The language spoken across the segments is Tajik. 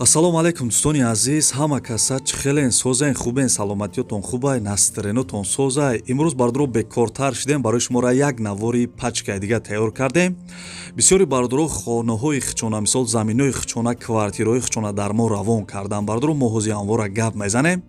Ассалому алайкум, дӯстони азиз, ҳама каса чӣ хелен, созен, хубен, саломатиётон хубай, настренотон созай. Имрӯз, бародаро, бекортар шидем, барои шуморо як навори пачкаи дига тайёр кардем. Бисёри бародаро хонаҳои хичона, мисол заминҳои хичона, квартираҳои хичона дар мо равон кардан. Бародаро, мо ҳози анвора гап мезанем.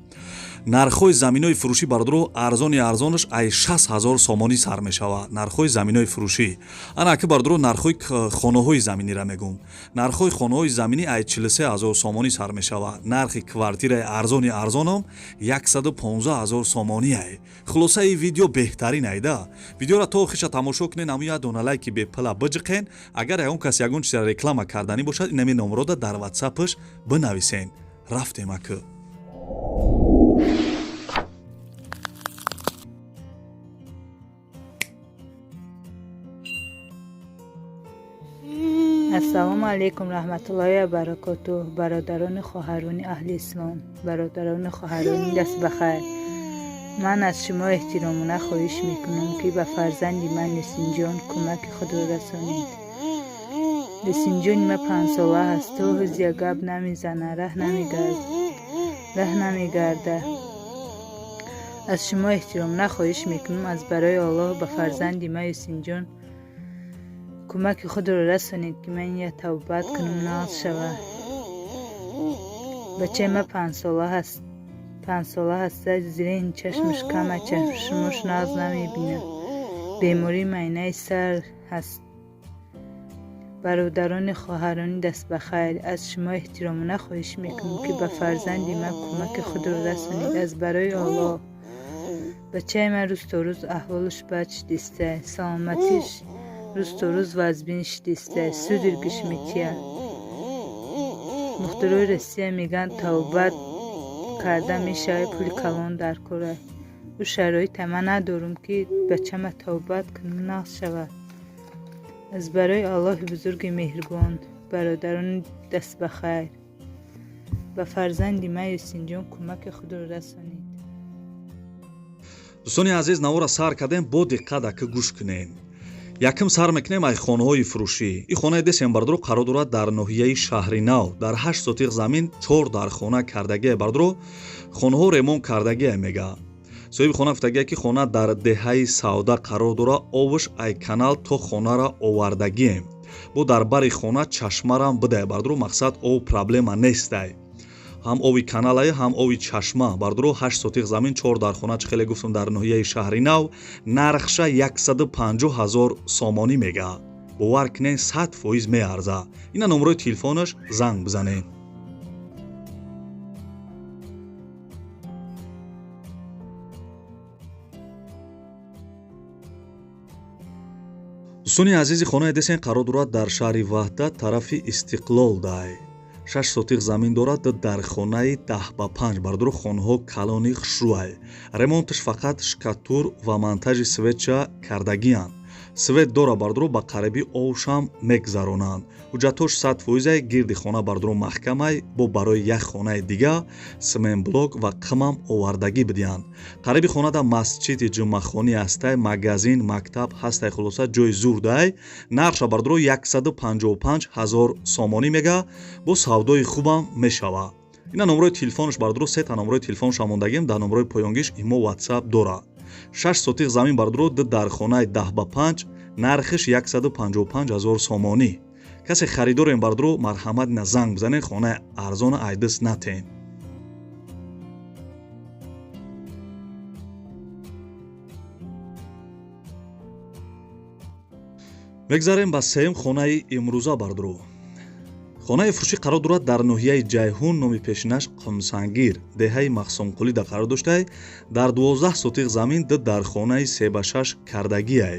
Нархҳои заминҳои фурӯшӣ, бародаро, арзони арзонаш ай 60 000 сомонӣ сар мешавад. Нархҳои заминҳои фурӯшӣ. Ана аки, бародаро, нархҳои хонаҳои заминира мегӯм. Нархҳои хонаҳои заминӣ ай 43 000 сомонӣ сар мешавад. Нархи квартираи арзони арзоном 115 000 сомонӣ ай. Хулосаи видео беҳтарин айда. Видеоро то охиша тамошо кунен, ҳамун як дона лайки бепила биҷиқен. Агар ягон кас ягон чиза реклама карданӣ бошад, инами номрода дар ватсапш бинависен. Рафтем акы. Ассалому алайкум раҳматуллоҳи ва баракотуҳ, бародарони хоҳарони аҳли ислом, бародарони хоҳарони даст ба хайр. Ман аз шумо эҳтиромона хоҳиш мекунам, ки ба фарзанди ман Юсинҷон кӯмаки худро расонед. Юсинҷони ман 5-сола аст, то ҳозия гап намезана, раҳ намегарда. Аз шумо эҳтиромона хоҳиш мекунам, аз барои Аллоҳ ба фарзанди ман Юсинҷон кӯмаки худро расонед, ки ман я тавбат кунам, нағз шавад. Бачаи ман 5-сола ҳаста, зрени чашмаш кама, чашмош нағз намебинад, бемории майнаи сар ҳаст. Бародарони хоҳарони даст ба хайр, аз шумо эҳтиромона хоҳиш мекунам, ки ба фарзанди ман кӯмаки худро расонед аз барои Аллоҳ. Бачаи ман рӯз то рӯз аҳволаш бад шудиста, саломатиш рӯз то рӯз вазбин шудиста, судорогиш метия. Духтурои Россия мегӯянд, тавбат карда мешавад, пули калон дар кора. Ӯ шароита ман надорам, ки бачама тавбат кунам, нағз шавад. Аз барои Аллоҳи бузурги меҳрубон, бародарони даст ба хайр, ба фарзанди ман Юсинҷон кӯмаки худро расонед. Дӯстони азиз, навора сар кардем, бо диққат ака гӯш кунед. Якум сар мекунем ай хонаҳои фурӯшӣ. Ин хонаи десем, бародаро, қарор дорад дар ноҳияи Шаҳринав, дар 8 сотиқ замин, чор дар хона кардагие. Бародаро, хонаҳо ремонт кардагие мега. Соҳиби хона гуфтагие, ки хона дар деҳаи Савда қарор дорад, овш ай канал то хонара овардагием, бо дар бари хона чашмарам бидае. Бародаро, мақсад ов проблема нестай, ҳам ови каналае, ҳам ови чашма. Бародаро, 8 сотиқ замин, чор дар хона, чӣ хеле гуфтам, дар ноҳияи Шаҳринав, нархша 150 000 сомонӣ мега. Бовар кунен, 100% меарза. Ина номрои телефонаш, занг бизанед. Дӯстони азизи, хонаи десен қарор дорад дар шаҳри Ваҳдат, тарафи Истиқлол дай. 6 сотиқ замин дорад, дар хонаи 10 ба 5. Бародаро, хонаҳо калони хушрӯай, ремонташ фақат штукатур ва монтажи светча кардагиянд. Свет дора, бародаро, ба қариби овшам мегзаронанд. Ҳуҷҷатҳош 100%ай. Гирди хона, бародаро, маҳкамай, бо барои як хонаи дига семенблок ва қимам овардагӣ бидиҳанд. Қариби хонада масҷиди ҷумъахонӣ ҳастай, магазин, мактаб ҳастай, хулоса ҷои зурдай. Нархша, бародаро, 155 000 сомонӣ мега, бо савдои хубам мешавад. Ина номрои телефонаш, бародаро, сета номрои телефонша мондагим, дар номрои поёнгиш имо, ватсап дорад. 6 сотиқ замин, бародаро, ду дар хонаи 10 ба 5, нархиш 155 000 сомонӣ. Касе харидорем, бародаро, марҳамат, ина занг бизанед, хонаи арзона айдис натен. Мегзарем ба сеюм хонаи имрӯза. Бародаро, хонаи фурӯшӣ қарор дорад дар ноҳияи Ҷайҳун, номи пешинаш Қумсангир, деҳаи Махсумқулида қарор доштай, дар 12 сотиқ замин, ду дар хонаи 3 ба 6 кардагиай.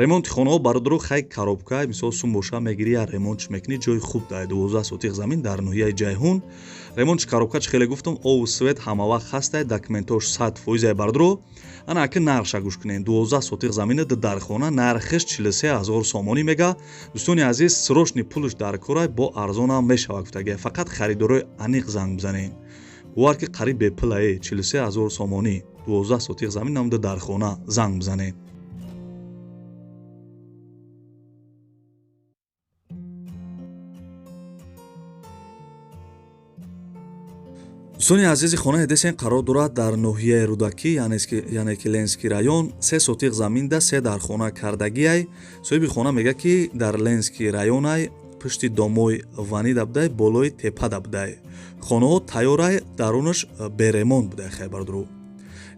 Ремонти хонаҳо, бародаро, хай коробка, мисол сум боша мегирӣ, я ремонтш мекунӣ, ҷои хуб дай. 12 сотиқ замин дар ноҳияи Ҷайҳун, ремонтш коробка, чӣ хеле гуфтам, ову свет ҳамавақт ҳастай, документош 100%ай. Бародаро, ана аки нархша гӯш кунед. 12 сотиқ замина, ду дар хона, нархиш 43 000 сомонӣ мега. Дӯстони азиз, срочный пулш дар корай, бо арзонам мешавад гуфтага, фақат харидорои аниқ занг бизанед. Бовар ки қариб бепулае, 43 000 сомонӣ, 12 сотиқ замин намуда дар хона, занг бизанед. Дӯстони азизи, хонаи десен қарор дорад дар ноҳияи Рӯдакӣ, яъне ки Ленский район, 3 сотиқ заминда 3 дархона кардагиай. Соҳиби хона мегӯяд, ки дар Ленский районай, пушти домои ванида будай, болои тепада будай. Хонаҳо тайёрай, дарунаш беремонт будай. Хай бардуру,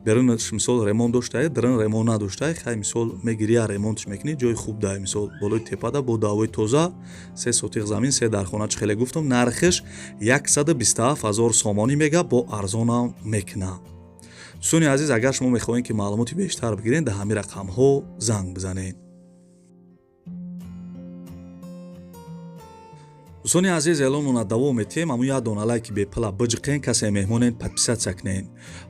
берунаш мисол ремонт доштай, дарун ремонт надоштай. Хай мисол мегирия, ремонтш мекунӣ, ҷои хуб дай. Мисол болои тепада бо давои тоза, 3 сотиқ замин, 3 дархона. Чӣ хеле гуфтам, нархиш 127 000 сомонӣ мега, бо арзонам мекуна. Дӯстони азиз, агар шумо мехоҳед, ки маълумоти бештар бигиред, дар ҳамин рақамҳо занг бизанед. Дӯстони азиз, эълонмона давом метиҳем. Аммо як дона лайки бепала биҷиқен, касе меҳмонен, подписаться кунен.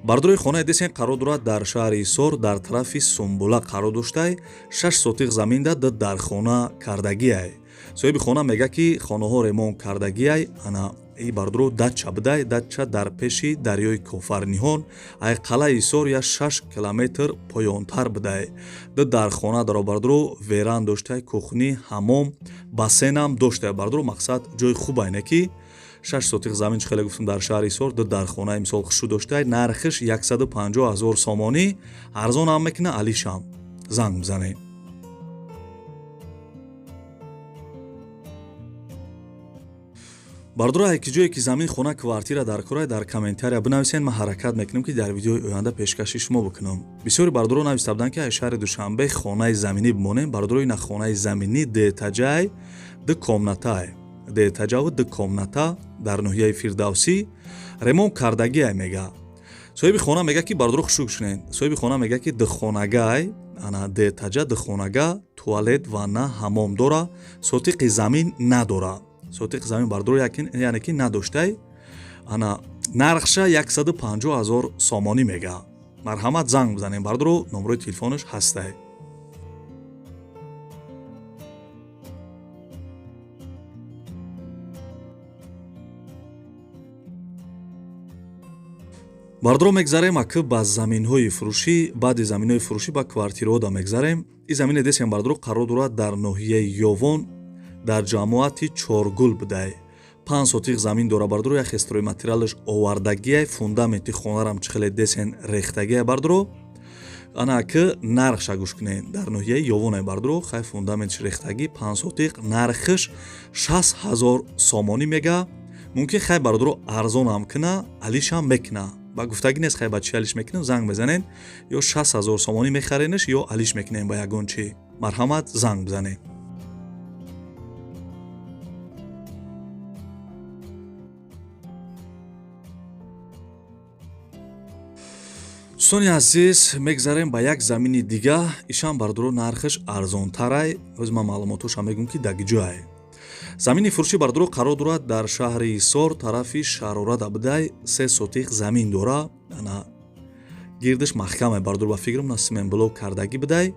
Бардорои, хонаи десен қарор дорад дар шаҳри Ҳисор, дар тарафи Сумбула қарор доштай, 6 сотиқ заминда 2 дархона кардагиай. Соҳиби хона мегӯяд, ки хонаҳо ремонт кардагиай. Ана и бардоро, дача будай, дача дар пеши дарёи Кофарниҳон, ай қалъаи Ҳисор я 6 километр поёнтар будай. 2 дархона даро бардоро, веран доштай, кухни, ҳамом, бассейнам доштай бардоро. Мақсад ҷои хубайне, ки 6 сотиқ замин, чӣ хеле гуфтам, дар шаҳри Ҳисор, 2 дархонаи мисол хушрӯ доштай. Нархиш 150 000 сомонӣ, арзонам мекуна, алишам. Занг бизанед. Бардоро, ки ҷое ки замин, хона, квартира дар корай, дар комментария бинависен, ман ҳаракат мекунам, ки дар видеои оянда пешкаши шумо бикунам. Бисёри бардоро нависта буданд, ки аз шаҳри Душанбе хонаи заминӣ бимонем. Бардоро, ина хонаи заминӣ дуэтажай, 2 комнатай, дуэтажаву 2 комната дар ноҳияи Фирдавсӣ, ремонт кардагиай мега. Соҳиби хона мега, ки бардоро, хушук шунед, соҳиби хона мега, ки духонагай, ана дуэтажа, духонага, туалет, ванна, ҳамом дора, сотиқи замин надора. Сотиқи замин бардоро, яъне ки надоштай. Ана нархша 150 000 сомонӣ мега. Марҳамат, занг бизанем бардоро, номерои телефонаш ҳастай. Бардоро, мегзарем аки ба заминҳои фурӯшӣ. Баъди заминҳои фурӯшӣ ба квартираҳода мегзарем. Ин замине десем бардоро қарор дорад дар ноҳияи Ёвон, дар ҷамоати Чоргул будай. 5 сотиқ замин дора бардоро, як стройматериалаш овардагиай, фундаменти хонарам чӣ хеле десен рехтагиай бардоро. Ана ки нархша гӯш кунед, дар ноҳияи Ёвонай бардоро, хай фундаментш рехтагӣ, 5 сотиқ, нархиш 60 000 сомонӣ мега. Мумкин хай бардоро арзонам куна, алишам мекуна. Ба гуфтагӣ нест, хай ба чӣ алиш мекунем, занг мезанед, ё 60 000 сомонӣ мехаренаш, ё алиш мекунем ба ягон чӣ. Марҳамат, занг бизанед. Дӯстони азиз, мегзарем ба як замини дига. Ишам бардоро нархаш арзонтарай. Ҳоз ман маълумотҳошам мегӯм, ки дар ҷое. Замини фурӯшӣ бардоро қарор дорад дар шаҳри Ҳисор, тарафи Шарорада будай, 3 сотиқ замин дора. Ана гирдиш маҳкамай бардоро, ба фикрам на симентблок кардагӣ будай.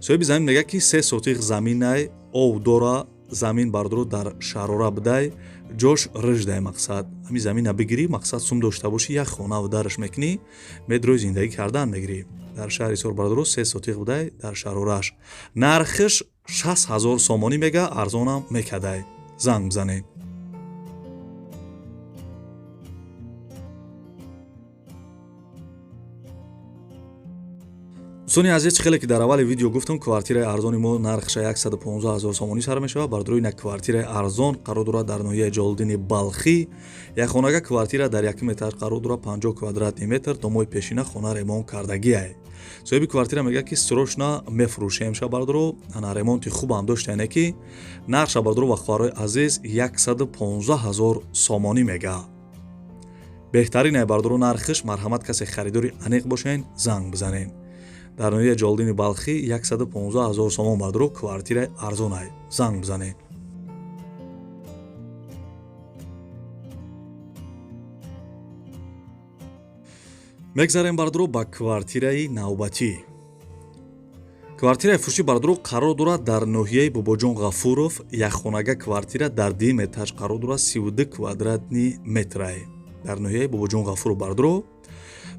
Соҳиби замин мегӯяд, ки 3 сотиқ заминай, ов дора, замин бардоро дар Шарора будай, ҷош рыждай. Мақсад ҳамин замина бигирӣ, мақсад сум дошта бошӣ, як хонаву дараш мекунӣ, медрои зиндагӣ кардан мегирӣ. Дар шаҳри Ҳисор бардоро 3 сотиқ будай, дар Шарораш, нархиш 60 000 сомонӣ мега, арзонам мекадай. Занг бизанед. Дӯстони азиз, чӣ хеле ки дар аввали видео гуфтам, квартираи арзони мо нархша 115 000 сомонӣ сар мешавад. Бардорои, ина квартираи арзон қарор дорад дар ноҳияи Ҷолиддини Балхӣ, якхонага квартира дар якум этаж қарор дорад, 50 квадратный метр, домои пешина, хона ремонт кардагиай. Соҳиби квартира мегӯяд, ки срочно мефурӯшем ша бардоро. Ана ремонти хубам доштаяне, ки нархша бардоро ва хоҳарои азиз 115 000 сомонӣ мега. Беҳтаринай бардоро нархиш. Марҳамат, касе харидори аниқ бошен, занг бизанед. Дар ноҳияи Ҷолиддини Балхӣ 115 000 сомон бардоро, квартираи арзонай. Занг бизанед. Мегзарем бардоро ба квартираи навбатӣ. Квартираи фурӯшӣ бардоро қарор дорад дар ноҳияи Бобоҷон Ғафуров, якхонага квартира дар дуюм этаж қарор дорад, 32 квадратный метрай. Дар ноҳияи Бобоҷон Ғафуров бардоро,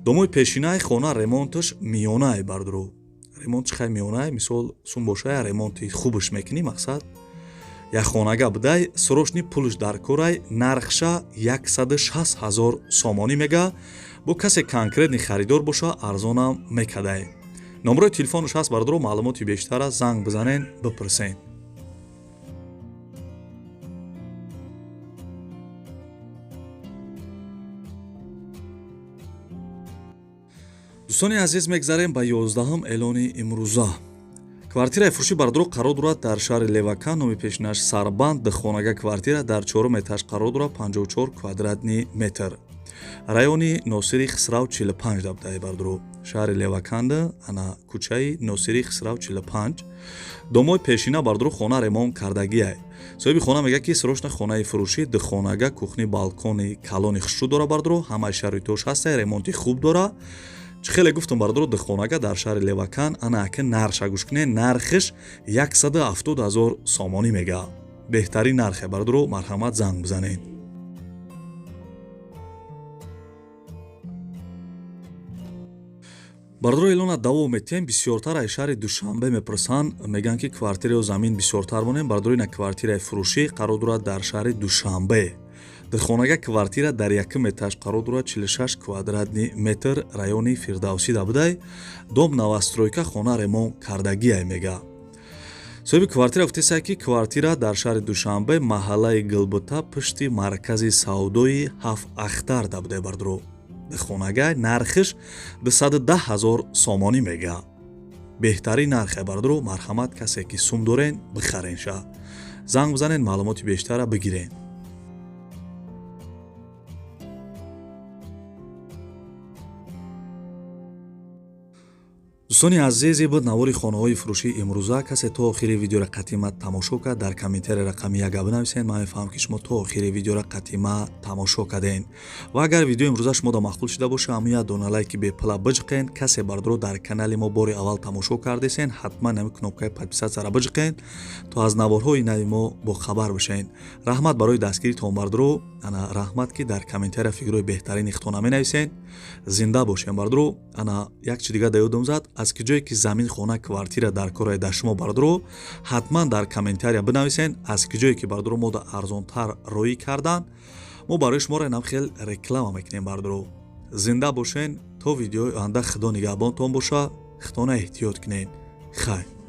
домои пешинаи хона, ремонташ миёнае бардоро. Ремонтш хай миёнае, мисол сум бошая, ремонти хубаш мекунӣ, мақсад Як хонага будай, срочный пулш дар корай, нархша 160 000 сомонӣ мега. Бо касе конкретный харидор боша, арзонам мекадай. Номерои телефонаш ҳаст бародаро, маълумоти бештара занг бизанен, бипурсен. Дӯстони азиз, мегзарем ба 11-ум эълони имрӯза. Квартираи фурӯшӣ бародаро қарор дорад дар шаҳри Левакан, номи пешинаш Сарбанд, хонага квартира дар 4 этаж қарор дорад, 54 квадратный метр. Райони Носири Хисрав 45 дабдаи бародаро. Шаҳри Леваканда, ана кӯчаи Носири Хисрав 45. Домои пешина бародаро хона ремонт кардагиай. Соҳиби хона мегӯяд, ки срочно хонаи фурӯшӣ, духонага, кухни, балкони калони хушрӯ дора бародаро, ҳамаи шароитош ҳастай, ремонти хуб дора. Чӣ хеле гуфтум бародаро, духонага дар шаҳри Левакан, ана ака нархша гӯш кунед, нархиш 170 000 сомонӣ мега. Беҳтарин нархе бародаро, марҳамат занг бизанед. Бародаро, эълона давом метиҳем. Бисёртар аз шаҳри Душанбе мепурсанд, мегӯянд, ки квартира ё замин бисёртар монем. Бародаро, ина квартираи фурӯшӣ қарор дорад дар шаҳри Душанбе. Духонага квартира дар якум этаж қарор дорад, 46 квадратный метр, райони Фирдавсӣ да будай. Дом новостройка, хона ремонт кардагиай мега. Соҳиби квартира гуфтесай, ки квартира дар шаҳри Душанбе, маҳаллаи Гулбута, пушти маркази савдои ҳафт ахтар да будай бародаро. Духонага нархиш 210 000 сомонӣ мега. Беҳтарин нархе бародаро, марҳамат касе ки сум дорен, бихаренша. Занг бизанед, маълумоти бештара бигирен. Дӯстони азиз, буд навори хонаҳои фурӯшии имрӯза. Касе то охири видеора қатима тамошо кард, дар комментария рақами 1 бинависед. Ман мефаҳмам, ки шумо то охири видеора қатима тамошо кардем. Ва агар видеои имрӯза шумо да маъқул шуда боша, ҳамун як дона лайки бепула биҷиқен. Касе бародаро дар канали мо бори аввал тамошо кардесен, ҳатман ҳамин кнопкаи подписаться-ра биҷиқен, то аз наворҳои нави мо бохабар бошен. Раҳмат барои дастгиритон бародаро, ана раҳмат, ки дар комментария фикрҳои беҳтарини худтона менависен. Зинда бошем бародаро. Ана як чи дига да ёдам зад, аз ки ҷое ки замин, хона, квартира дар кораи дар шумо бародаро, ҳатман дар комментария бинависен, аз ки ҷое ки бародаро мода арзонтар роӣ кардан, мо барои шуморо инам хел реклама мекунем бародаро. Зинда бошен то видеои оянда, Худо нигаҳбонтон боша, худтона эҳтиёт кунед. Хайр.